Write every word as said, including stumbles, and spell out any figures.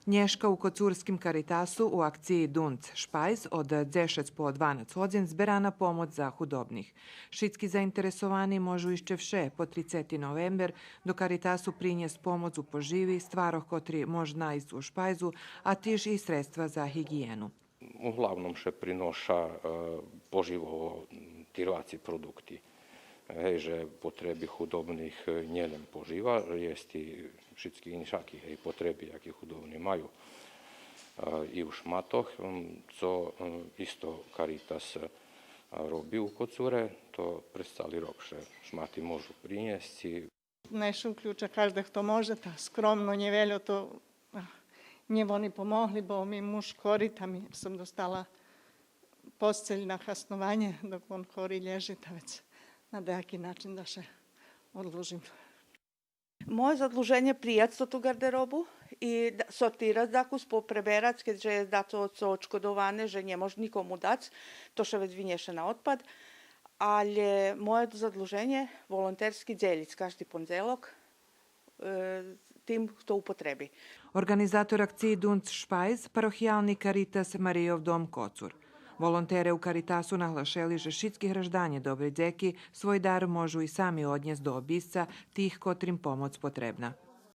Нєшка у коцурским Каритасу у акциї Дунц шпайз од дзешец по дванац годзин зберана помоц за худобних. Шицки заинтересовани можу ище вше по трицети новембер до Каритасу принєсц помоц у поживи, стварох котри мож найсц у шпайзу, а тиж и средства за гиґиєну. Углавном ше приноша, е, поживово тирваци продукти. Гей, же потреби худобних, е, нє лєм пожива, єст и шицки иншаки, гей, потреби, яки худобни маю, е, и у шматох, м, цо, м, исто Каритас, е, роби у Коцуре, то през цали рок ше шмати можу принєсц. Най ше уключа кажде хто може, та скромно, нє вельо, то, а, нє вони помогли, бо ми муж хори, та ми сом достала посцель на хаснованє, док вон хори лєжи, та вец на даяки начин да ше одлужим. Моє задлуженє прияц тоту ґардеробу и да, сортирац дакус, попреберац, кед же єст дацо цо очкодоване, же нє мож никому дац, то ше вец винєше на одпад. Алє моє задлуженє волонтерски дзелїц кажди пондзелок, е, тим хто употреби. Орґанизатор акциї Дунц шпайз, парохиялни Каритас Марийов дом Коцур. Волонтере у Каритасу наглашели же шицки гражданє Добрей Дзеки свой дар можу и сами однєсц до обисца тих котрим помоц потребна.